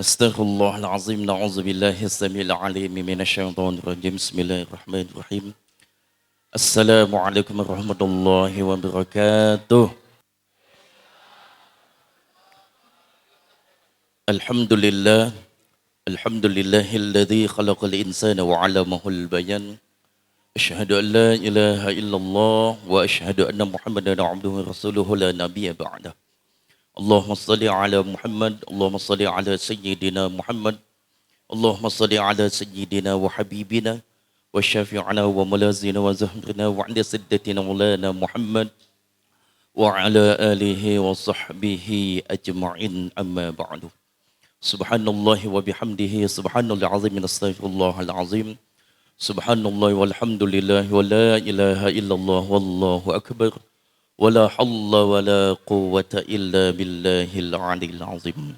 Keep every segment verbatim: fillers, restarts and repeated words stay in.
Astaghfirullahalazim. Na'udzubillahi samiil alim minasy syaithanir rajim. Bismillahirrahmanirrahim. Assalamualaikum warahmatullahi wabarakatuh. Alhamdulillah. Alhamdulillahilladzi khalaqal insana wa 'allamahul bayan. Asyhadu an la ilaha illallah wa asyhadu anna Muhammadan abduhu wa rasuluhu la nabiyya ba'dah. Allahumma shalli ala Muhammad, Allahumma shalli ala sayyidina Muhammad, Allahumma shalli ala sayyidina wa habibina wa syafi'ina wa malazina wa zahrina wa inda siddatina maulana Muhammad wa ala alihi wa sahbihi ajma'in, amma ba'du. Subhanallahi wa bihamdihi, subhanallahil azim, astaghfirullahal azim. Subhanallah walhamdulillah wa la ilaha illallah wallahu akbar. Wa la hawla wa la quwwata illa billahil aliyil azim.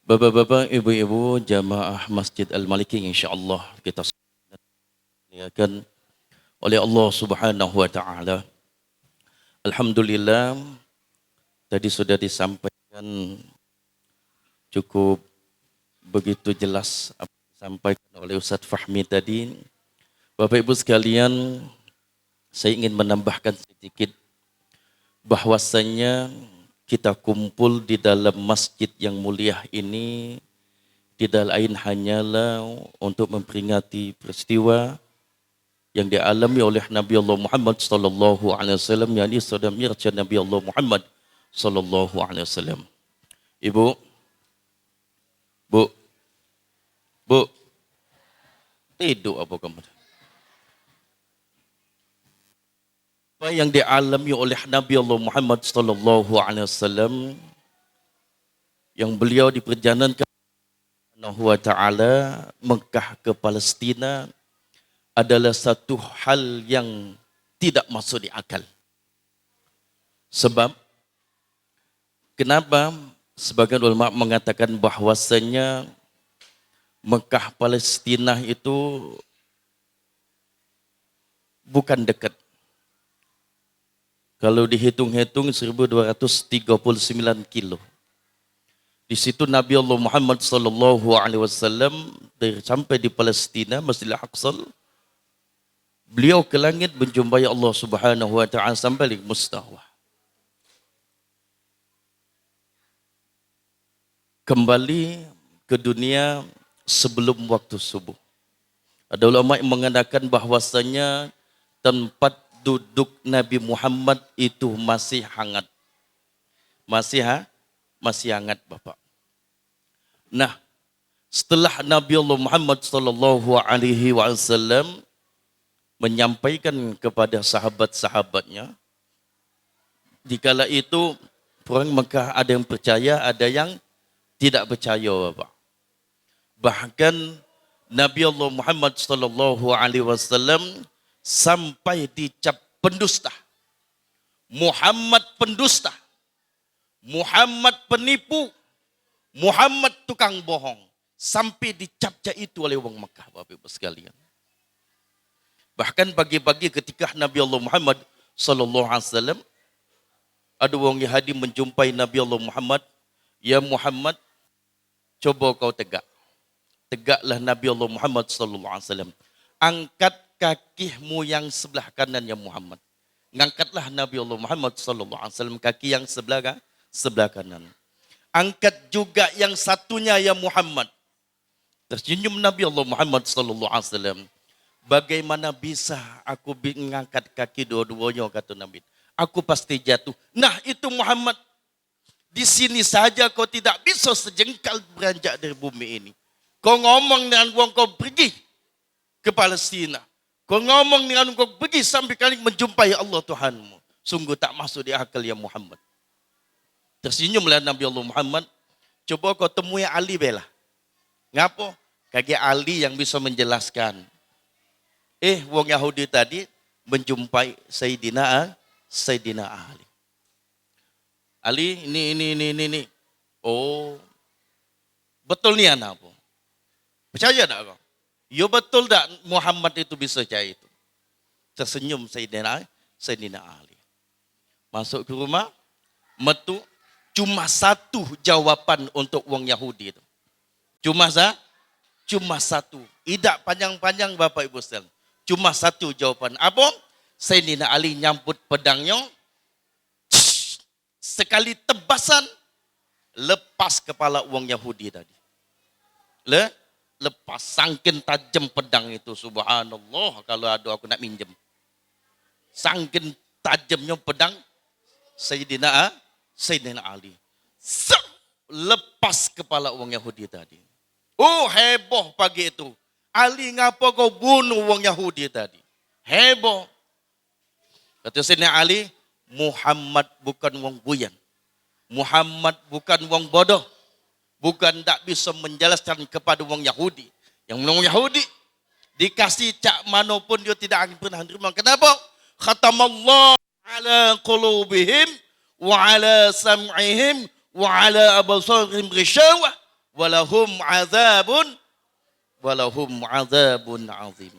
Bapak-bapak, ibu-ibu, jamaah Masjid Al-Maliki, insyaallah kita dimuliakan oleh Allah Subhanahu wa taala. Alhamdulillah, tadi sudah disampaikan cukup begitu jelas apa yang disampaikan oleh Ustaz Fahmi tadi. Bapak Ibu sekalian, saya ingin menambahkan sedikit bahwasanya kita kumpul di dalam masjid yang mulia ini tidak lain hanyalah untuk memperingati peristiwa yang dialami oleh Nabi Allah Muhammad sallallahu alaihi wasallam, yakni Isra dan Mi'raj Nabi Allah Muhammad sallallahu alaihi wasallam. Ibu, Bu, Bu, tidur apa kamu? Apa yang dialami oleh Nabi Allah Muhammad sallallahu alaihi wasallam yang beliau diperjalankan Subhanahu wa taala Mekah ke Palestina adalah satu hal yang tidak masuk di akal. Sebab kenapa sebagian ulama mengatakan bahwasanya Mekah Palestina itu bukan dekat. Kalau dihitung-hitung seribu dua ratus tiga puluh sembilan kilo. Di situ Nabi Allah Muhammad sallallahu alaihi wasallam dari, sampai di Palestina, Masjidil Aqsa, beliau ke langit menjumpai Allah Subhanahu wa taala sampai di Mustawa. Kembali ke dunia sebelum waktu subuh. Ada ulama yang mengatakan bahwasanya tempat duduk Nabi Muhammad itu masih hangat. Masih ha? Masih hangat, Bapak. Nah, setelah Nabi Allah Muhammad sallallahu alaihi wasallam menyampaikan kepada sahabat-sahabatnya, dikala itu orang Mekah ada yang percaya, ada yang tidak percaya, Bapak. Bahkan Nabi Allah Muhammad sallallahu alaihi wasallam sampai dicap pendusta. Muhammad pendusta. Muhammad penipu, Muhammad tukang bohong, sampai dicap cak itu oleh wong Mekah, Bapak Ibu sekalian. Bahkan pagi-pagi ketika Nabi Allah Muhammad sallallahu alaihi wasallam, ada wong Yahudi menjumpai Nabi Allah Muhammad, "Ya Muhammad, coba kau tegak." Tegaklah Nabi Allah Muhammad sallallahu alaihi wasallam. "Angkat kakimu yang sebelah kanan, ya Muhammad." Ngangkatlah Nabi Allah Muhammad sallallahu alaihi wasallam kaki yang sebelah ka-, sebelah kanan. "Angkat juga yang satunya, ya Muhammad." Tersenyum Nabi Allah Muhammad sallallahu alaihi wasallam. "Bagaimana bisa aku bi-, ngangkat kaki dua-duanya?" kata Nabi. "Aku pasti jatuh." "Nah, itu Muhammad. Di sini saja kau tidak bisa sejengkal beranjak dari bumi ini. Kau ngomong dengan wong kau pergi ke Palestina. Kau ngomong dengan wong kau pergi sampai kali menjumpai Allah Tuhanmu. Sungguh tak masuk di akal, ya Muhammad." Tersenyumlah Nabi Allah Muhammad. "Coba kau temui Ali bela." "Ngapo?" "Kagek Ali yang bisa menjelaskan." Eh, wong Yahudi tadi menjumpai Sayyidina A-, Sayyidina Ali. "Ali, ini, ini, ini, ini, ini." "Oh, betul nian apo? Percaya dak kau?" "Yo, betul dak Muhammad itu bisa cak itu?" Tersenyum Sayyidina, Sayyidina Ali. Masuk ke rumah, metu, Cuma satu jawapan untuk wong Yahudi tu. Cuma sa, cuma satu. Idak panjang-panjang, Bapak Ibu sekalian. Cuma satu jawapan. Apa? Sayyidina Ali nyambut pedangnyo, sekali tebasan, lepas kepala wong Yahudi tadi. Le, lepas. Sangkin tajem pedang itu, subhanallah, kalau ado aku nak minjem. Sangkin tajemnyo pedang Sayyidina A-, Sayyidina Ali. Sep, lepas kepala wong Yahudi tadi. Oh, heboh pagi itu. "Ali, ngapo kau bunuh wong Yahudi tadi?" Heboh. Kata Sayyidina Ali, "Muhammad bukan wong buyan. Muhammad bukan wong bodoh. Bukan dak bisa menjelaskan kepada wong Yahudi." Yang wong Yahudi dikasih cak mano pun dia tidak akan pernah nerima. Kenapa? "Khatamallah ala qulubihim wa ala sam'ihim wa ala absarihim ghishawah walahum azabun, walahum azabun azim."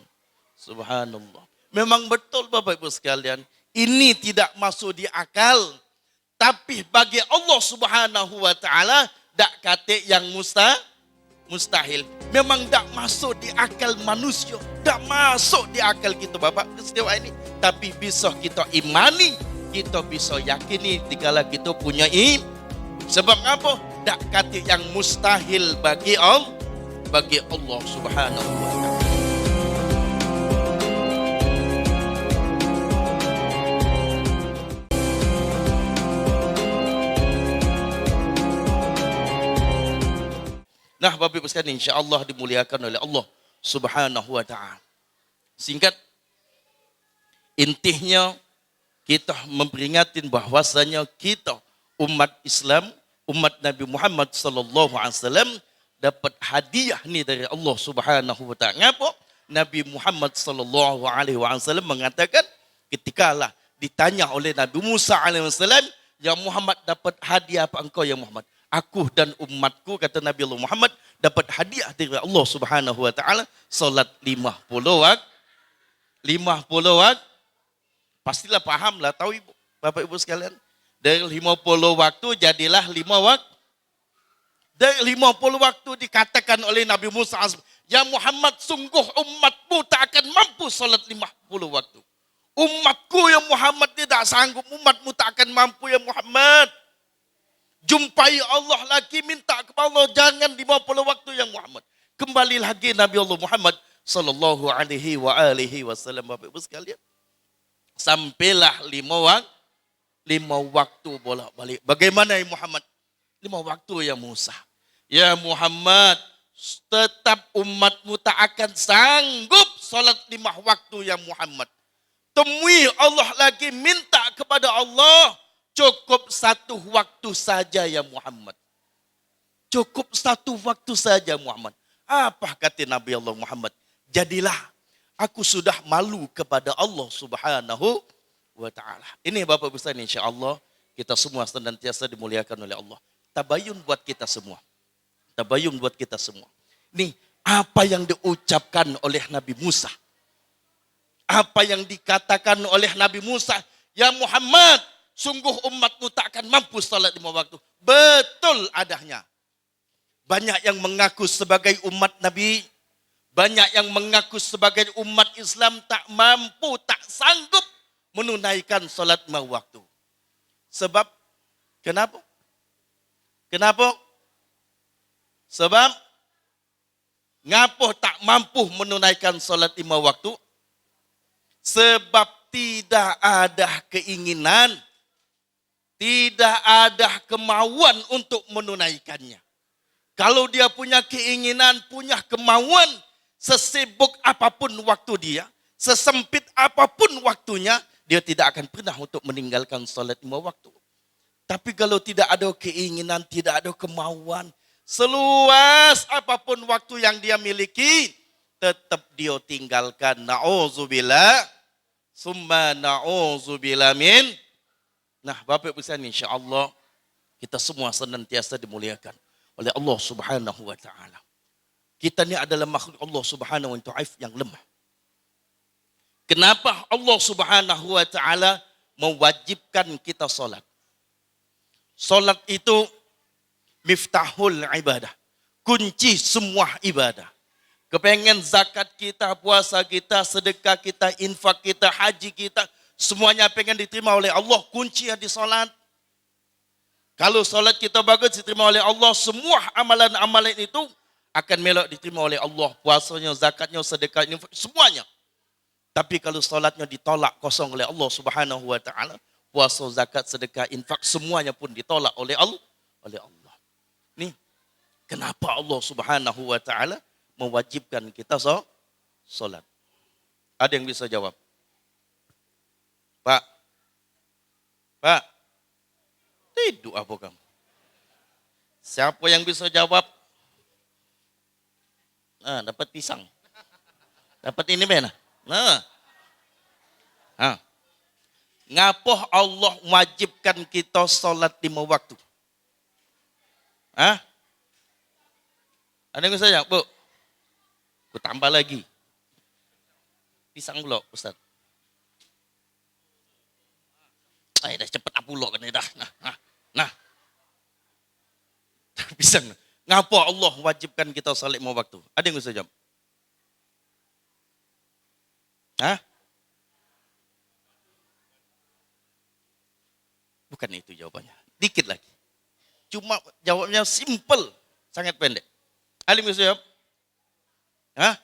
Subhanallah. Memang betul, Bapak Ibu sekalian, ini tidak masuk di akal. Tapi bagi Allah Subhanahu wa Ta'ala, dak katik yang musta-, mustahil. Memang dak masuk di akal manusia, dak masuk di akal kita, Bapak, peristiwa ini. Tapi bisa kita imani, kita bisa yakini dikala kita punya im-, sebab apa? Dak katik yang mustahil bagi Allah, bagi Allah Subhanahu wa Ta'ala. Nah, Bapak Ibu sekalian, insyaallah dimuliakan oleh Allah Subhanahu wa Ta'ala. Singkat, intinya kita memperingatin bahwasanya kita umat Islam, umat Nabi Muhammad sallallahu alaihi wasallam dapat hadiah ni dari Allah Subhanahu wa Ta'ala. Ngapo? Nabi Muhammad sallallahu alaihi wasallam mengatakan, ketikalah ditanya oleh Nabi Musa alaihi wasallam, "Ya Muhammad, dapat hadiah apa engkau, ya Muhammad?" "Aku dan umatku," kata Nabi Allah Muhammad, "dapat hadiah dari Allah Subhanahu wa Ta'ala, salat lima puluh wak-, lima puluh wak-," pastilah paham lah, tahu Ibu, Bapak Ibu sekalian. Dari lima puluh waktu jadilah lima wak-, dari lima puluh waktu dikatakan oleh Nabi Musa, "Ya Muhammad, sungguh umatmu tak akan mampu salat lima puluh waktu." "Umatku, ya Muhammad, ni tak sanggup, umatmu tak akan mampu, ya Muhammad. Jumpai Allah lagi, minta kepada Allah, jangan lima puluh waktu, ya Muhammad." Kembali lagi Nabi Allah Muhammad sallallahu alaihi wa alihi wasallam, Bapak Ibu sekalian. Sampailah lima wak-, lima waktu bolak-balik. "Bagaimana, ya Muhammad?" "Lima waktu, ya Musa." "Ya Muhammad, tetap umatmu tak akan sanggup salat lima waktu, ya Muhammad. Temui Allah lagi, minta kepada Allah, cukup satu waktu saja, ya Muhammad. Cukup satu waktu saja, Muhammad." Apa kata Nabi Allah Muhammad? "Jadilah, aku sudah malu kepada Allah Subhanahu wa Ta'ala." Ini, Bapak Ibu sekalian, insyaallah kita semua senantiasa dimuliakan oleh Allah. Tabayun buat kita semua. Tabayun buat kita semua. Nih, apa yang diucapkan oleh Nabi Musa? Apa yang dikatakan oleh Nabi Musa? "Ya Muhammad, sungguh umatmu tak akan mampu salat lima waktu." Betul adanya. Banyak yang mengaku sebagai umat Nabi, banyak yang mengaku sebagai umat Islam tak mampu, tak sanggup menunaikan salat lima waktu. Sebab, kenapa? Kenapa? Sebab, ngapo tak mampu menunaikan salat lima waktu? Sebab tidak ada keinginan, tidak ada kemauan untuk menunaikannya. Kalau dia punya keinginan, punya kemauan, sesibuk apapun waktu dia, sesempit apapun waktunya, dia tidak akan pernah untuk meninggalkan salat lima waktu. Tapi kalau tidak ada keinginan, tidak ada kemauan, seluas apapun waktu yang dia miliki, tetap dia tinggalkan. Nauzubillah, summa nauzubillah min. Nah, Bapak Ibu sekalian, insyaallah kita semua senantiasa dimuliakan oleh Allah Subhanahu wa Ta'ala. Kita ni adalah makhluk Allah Subhanahu wa Ta'ala yang lemah. Kenapa Allah Subhanahu wa Ta'ala mewajibkan kita salat? Solat itu miftahul ibadah. Kunci semua ibadah. Kepengen zakat kita, puasa kita, sedekah kita, infak kita, haji kita, semuanya pengen diterima oleh Allah, kuncinya di solat. Kalau solat kita bagus, diterima oleh Allah, semua amalan-amalan itu akan melok diterima oleh Allah. Puasanya, zakatnya, sedekah, infak, semuanya. Tapi kalau solatnya ditolak kosong oleh Allah Subhanahu wa Ta'ala, puasa, zakat, sedekah, infak, semuanya pun ditolak oleh Allah, oleh Allah. Nih, kenapa Allah Subhanahu wa Ta'ala mewajibkan kita so, solat? Ada yang bisa jawab? Pak? Pak? Tidur apa kamu? Siapa yang bisa jawab? Nah, dapat pisang. Dapat ini, men. Nah. Nah. Ngapo Allah wajibkan kita solat lima waktu? Hah? Ada yang saya, Bu? Ku tambah lagi. Pisang pula, Ustaz. Eh, dah cepet pula kan dah. Nah, nah, nah. Pisang. Ngapo Allah wajibkan kita solat lima waktu? Ada yang bisa jawab? Hah? Bukan itu jawabannya. Dikit lagi. Cuma jawabnya simple, sangat pendek. Alim bisa jawab? Hah?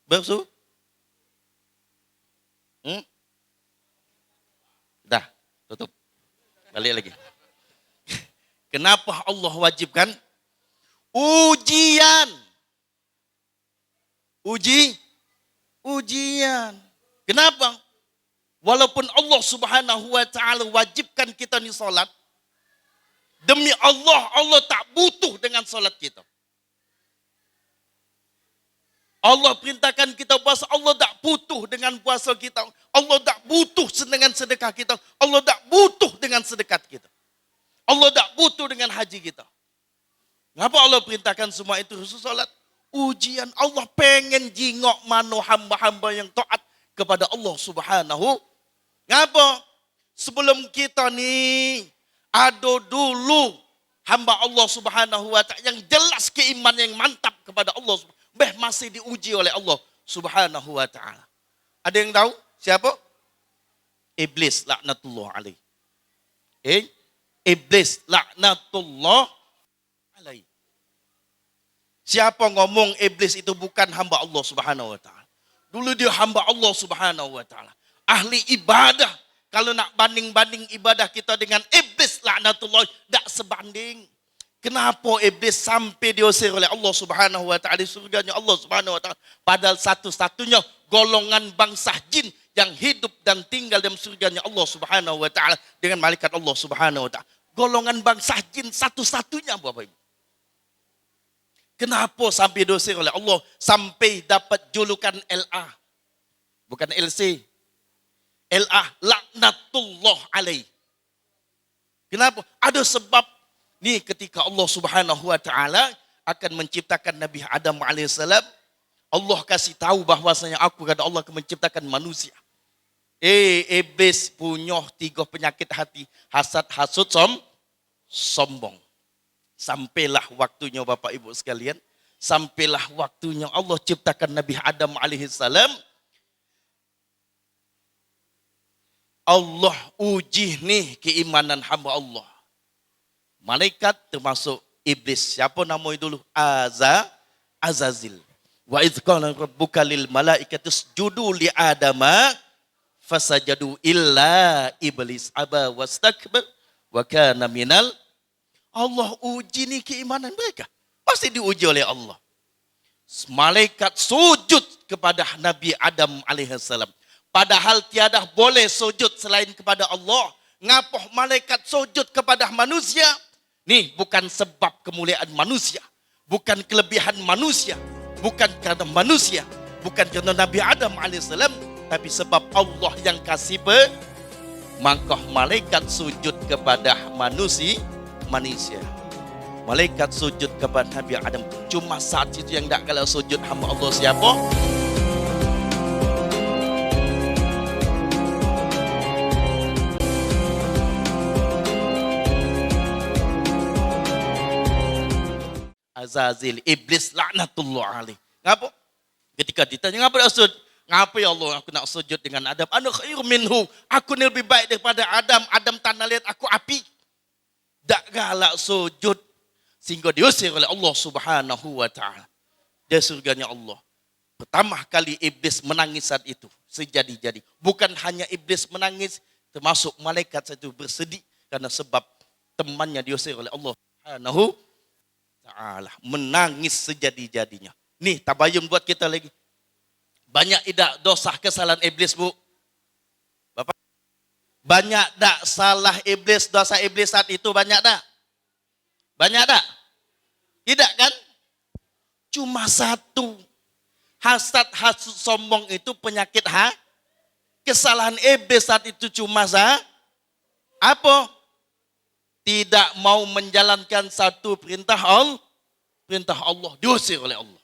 Bersu? Hmm? Dah, tutup. Balik lagi. Kenapa Allah wajibkan? Ujian. Uji, ujian. Kenapa? Walaupun Allah Subhanahu wa Ta'ala wajibkan kita ni solat, demi Allah, Allah tak butuh dengan solat kita. Allah perintahkan kita puasa, Allah tak butuh dengan puasa kita. Allah tak butuh dengan sedekah kita. Allah tak butuh dengan sedekah kita. Allah tak butuh dengan haji kita. Ngapa Allah perintahkan semua itu khusus solat? Ujian. Allah pengen jingok mano hamba-hamba yang taat kepada Allah Subhanahu. Ngapa? Sebelum kita ni ado dulu hamba Allah Subhanahu wa Ta'ala yang jelas keiman yang mantap kepada Allah, beh masih diuji oleh Allah Subhanahu wa Ta'ala. Ada yang tahu siapa? Iblis laknatullah alaih. Eh, Iblis laknatullah alaih. Siapa ngomong Iblis itu bukan hamba Allah Subhanahu wa Ta'ala? Dulu dia hamba Allah Subhanahu wa Ta'ala. Ahli ibadah. Kalau nak banding-banding ibadah kita dengan Iblis laknatullah, dak sebanding. Kenapa Iblis sampai diusir oleh Allah Subhanahu wa Ta'ala di surganya Allah Subhanahu wa Ta'ala? Padahal satu-satunya golongan bangsa jin yang hidup dan tinggal dalam surganya Allah Subhanahu wa Ta'ala dengan malaikat Allah Subhanahu wa Ta'ala. Golongan bangsa jin satu-satunya, Bapak Ibu. Kenapa sampai diusir oleh Allah, sampai dapat julukan L A? Bukan L C. L A, laknatullah alaih. Kenapa? Ada sebab. Ni ketika Allah Subhanahu wa Ta'ala akan menciptakan Nabi Adam alaihissalam, Allah kasih tahu bahwasanya aku, kata Allah, akan menciptakan manusia. Eh, Iblis punya tiga penyakit hati, hasad, hasut, som, sombong. Sampailah waktunya, Bapak Ibu sekalian, sampailah waktunya Allah ciptakan Nabi Adam alaihissalam. Allah uji nih keimanan hamba Allah. Malaikat termasuk Iblis. Siapa nama dulu? Aza, Azazil. Wa idh qala rabbuka lil malaikati isjudu li Adama fasajadu illa Iblis aba wastakbar wa kana minal. Allah uji ni keimanan mereka. Pasti diuji oleh Allah. Malaikat sujud kepada Nabi Adam alaihissalam. Padahal tiada boleh sujud selain kepada Allah. Ngapo malaikat sujud kepada manusia? Nih, bukan sebab kemuliaan manusia, bukan kelebihan manusia, bukan karena manusia, bukan karena Nabi Adam alaihissalam, tapi sebab Allah yang kasih pe-, maka malaikat sujud kepada manusi-, manusia. Malaikat sujud kepada Nabi Adam. Cuma saat itu yang dak kalah sujud hamba Allah siapa? Sazili, Iblis laknatullah alaih. Ngapo? Ketika ditanya, "Ngapo dak sujud?" "Ngapo ya Allah, aku nak sujud dengan Adam? Ana khairum minhu. Aku ni lebih baik daripada Adam. Adam tanah, liat aku api." Dak galak sujud, sehingga diusir oleh Allah Subhanahu wa Ta'ala dari surganya Allah. Pertama kali Iblis menangis saat itu, sejadi-jadi. Bukan hanya Iblis menangis, termasuk malaikat saat itu bersedih karena sebab temannya diusir oleh Allah Subhanahu wa Ta'ala. Menangis sejadi-jadinya. Nih, tabayun buat kita lagi. Banyak idak dosa kesalahan Iblis, Bu? Bapak, banyak dak salah Iblis, dosa Iblis saat itu, banyak dak? Banyak dak? Idak kan? Cuma satu. Hasad, hasut, sombong itu penyakit ha? Kesalahan Iblis saat itu cuma sa-, apa? Tidak mau menjalankan satu perintah Allah, perintah Allah, diusir oleh Allah.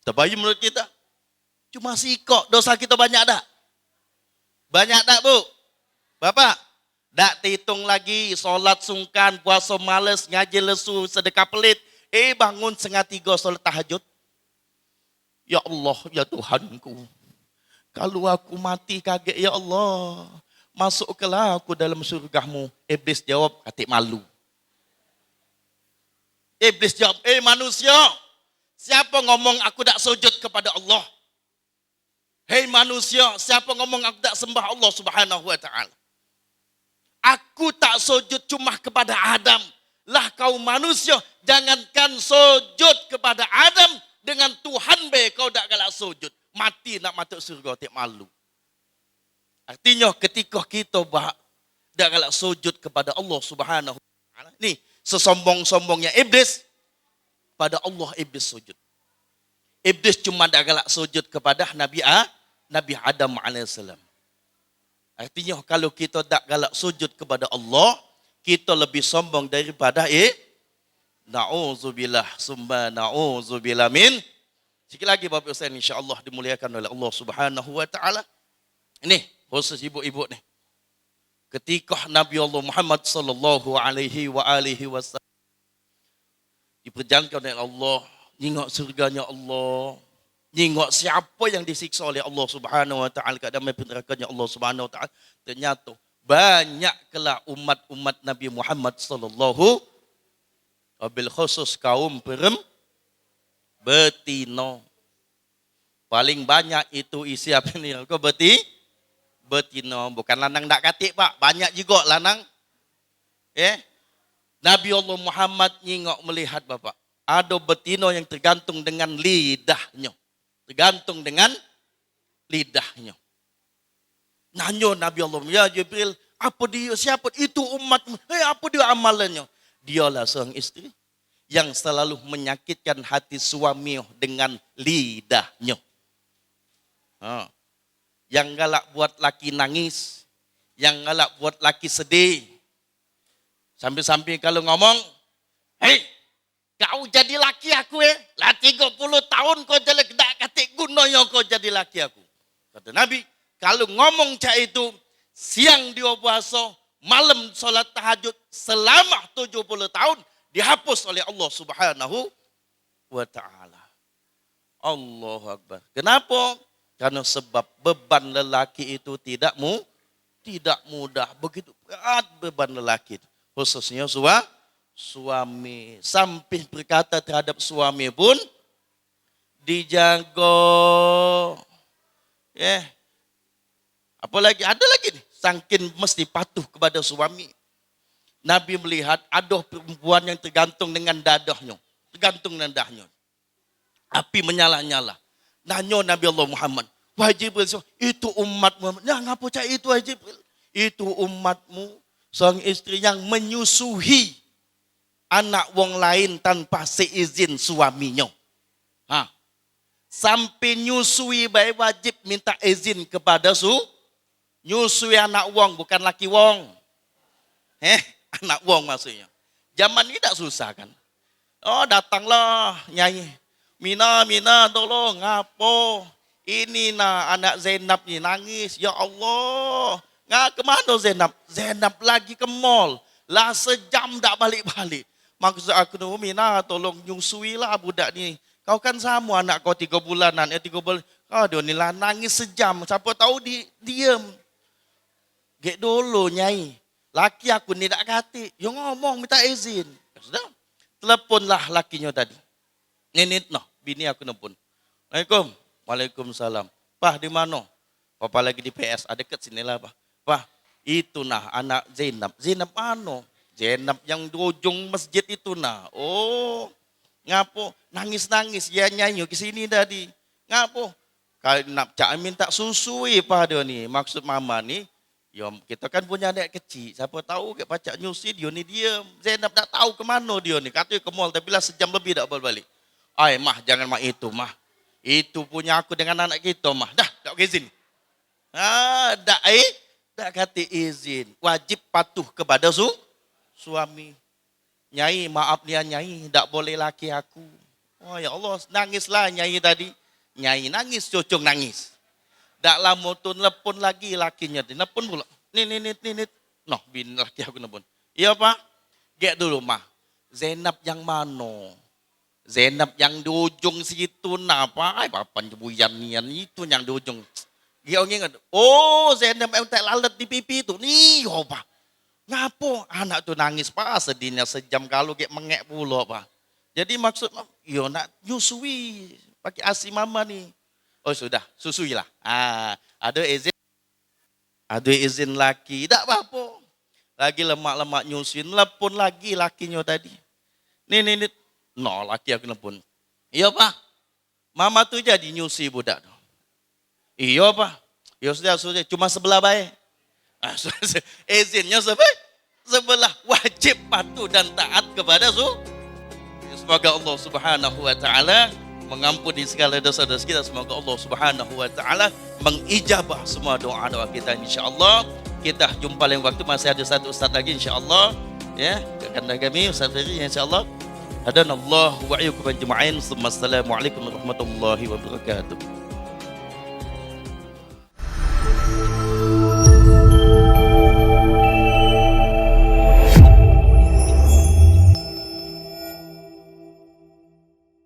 Tabayun menurut kita. Cuma sikok, dosa kita banyak dak? Banyak dak, Bu? Bapak, dak terhitung lagi, solat sungkan, puasa males, ngaji lesu, sedekah pelit. Eh, bangun setengah tiga solat tahajud. "Ya Allah, ya Tuhanku, kalu aku mati kagek, ya Allah, masukkanlah aku dalam surgamu." Iblis jawab, katik malu. Iblis jawab, "Eh manusia, siapa ngomong aku dak sujud kepada Allah? Hei manusia, siapa ngomong aku dak sembah Allah Subhanahu wa Ta'ala? Aku tak sujud cuma kepada Adam. Lah kau manusia, jangankan sujud kepada Adam, dengan Tuhan be kau dak galak sujud. Mati nak masuk surga, tek malu." Artinya, ketika kita ba-, dak galak sujud kepada Allah Subhanahu wa Ta'ala, ni, sesombong-sombongnya Iblis, pada Allah Iblis sujud. Iblis cuma dak galak sujud kepada Nabi A-, Nabi Adam alaihissalam. Artinya, kalau kita dak galak sujud kepada Allah, kita lebih sombong daripada I-, na'udzubillah, summa na'udzubillah min. Sikit lagi, Bapak Ibu sekalian, insya Allah dimuliakan oleh Allah Subhanahu wa Ta'ala. Ini khusus ibu-ibu nih. Ketika Nabi Allah Muhammad sallallahu alaihi wa alihi wasallam diperjalankan oleh Allah, nyingok surganya Allah, nyingok siapa yang disiksa oleh Allah Subhanahu wa Ta'ala, kat dalam nerakanya Allah Subhanahu wa Ta'ala, ternyata banyak kelak umat-umat Nabi Muhammad sallallahu, wabil khusus kaum perem-, betino. Paling banyak itu isi api neraka beti-, betino. Bukan lanang dak katik, Pak. Banyak juga lanang. Eh? Nabi Allah Muhammad nyingok melihat, Bapak. Ada betino yang tergantung dengan lidahnyo. Tergantung dengan lidahnyo. Nanyo Nabi Allah, "Ya Jibril, apa dia, siapa itu umatmu? Eh, apa dia amalannya?" Dialah seorang istri yang selalu menyakitkan hati suami dengan lidahnyo. Ha. Yang galak buat laki nangis, yang galak buat laki sedih. Sampai-sampai kalau ngomong, "Hei, kau jadi laki aku, eh? Lah tiga puluh tahun kau jadi dak katik gunonyo kau jadi laki aku." Kata Nabi, kalau ngomong cak itu, siang dia puasa, malam solat tahajud selama tujuh puluh tahun, dihapus oleh Allah Subhanahu wa Ta'ala. Allahu Akbar. Kenapa? Karena sebab beban lelaki itu tidak mu-, tidak mudah. Begitu berat beban lelaki itu. Khususnya sua-, suami. Sampai berkata terhadap suami pun, dijago. Eh, apalagi, ada lagi nih, sangkin mesti patuh kepada suami. Nabi melihat ada perempuan yang tergantung dengan dadahnyo, tergantung dengan dadahnyo. Api menyala-nyala. Nanyo Nabi Allah Muhammad, "Wahai Jibril, itu umatmu." "Nah, ngapo cak itu, wahai Jibril?" "Itu umatmu, seorang istri yang menyusui anak wong lain tanpa seizin suaminyo." Ha. Sampai nyusui bae wajib minta izin kepada su-, nyusui anak wong, bukan laki wong. Eh, anak wong maksudnya. Zaman ni dak susah kan? Oh, datanglah nyai. "Mina, Mina, tolong, ngapo? Ini nah anak Zainab ni nangis. Ya Allah, nga kemano Zainab?" "Zainab lagi ke mall. Lah sejam dak balik-balik." Maksud aku ni, Umi, nah, tolong nyusui lah budak ni. Kau kan samo anak kau tigo bulanan, eh, tigo bulan. Kau dio ni lah nangis sejam, siapo tau di diem. Gek dulu, Nyai. Laki aku ni dak katik. Yo ngomong minta izin. Ya sudah. Teleponlah lakinyo tadi. Ninit noh, bini aku nelpon. "Assalamualaikum." "Waalaikumsalam." "Pah, di mano?" "Papa lagi di P S." "Ah, deket sini lah, Pah." "Pah, itu nah anak Zainab." "Zainab mano?" "Zainab yang di ujung masjid itu nah." "Oh, ngapo?" "Nangis-nangis. Ya, Nyai ke sini tadi." "Ngapo?" "Kalu nak cak minta susui, Pah, dio ni. Maksud mama ni, yo, kito kan punyo anak kecik, siapo tau gek pacak nyusi, dio ni diem. Zainab dak tau ke mano dio ni, kato ke mall, tapi lah sejam lebih dak balik-balik." "Ai, Mah, jangan mak itu, Mah. Itu punyo aku dengan anak kito, Mah. Dah, dak izin." Ah, dak, eh, dak katik izin. Wajib patuh kepada su-, suami. "Nyai, maaf nian, Nyai, dak boleh laki aku." Oh, ya Allah, nangislah Nyai tadi. Nyai nangis, cucung nangis. Dak lamo tu nelpon lagi lakinyo tu. Nelpon pulo. "Nit, nit, nit, nit, nit." Noh, bini laki aku nelpon. "Iyo, Pah?" "Gek dulu, Mah. Zainab yang mano?" "Zainab yang di ujung situ nah, Pah." "Ai, papan jebuyan nian itu yang di ujung." Gek nginget. "Oh, Zainab yang tak lalat di pipi tu." "Ni, iyo, Pah." "Ngapo?" "Anak tu nangis, Pah, sedihnyo sejam, kalu gek mengek pulo, Pah. Jadi maksud, yo nak nyusui pakai asi mama ni." "Oh, sudah, susuilah." Ah, ado izin, ado izin laki, dak apo-apo. Lagi lemak-lemak nyusui, nelpon lagi lakinyo tadi. "Ni, ni, ni." Noh, laki aku nelpon. "Iyo, Pah." "Mama tu jadi nyusi budak tu?" "Iyo, Pah." "Iyo sudah, sudah, cuma sebelah bae." Ah, sudah, izinnyo sebe-, sebelah. Wajib patuh dan taat kepada su-, semoga Allah Subhanahu wa Ta'ala mengampuni segala dosa-dosa kita. Semoga Allah Subhanahu wa Ta'ala mengijabah semua doa-doa kita, insyaallah. Kita jumpa lain waktu, masih ada satu ustaz lagi, insyaallah. Ya, kanda kami Ustaz Ferry, insyaallah. Hadanallahu wa iyyakum ajma'in. Summa assalamualaikum warahmatullahi wabarakatuh.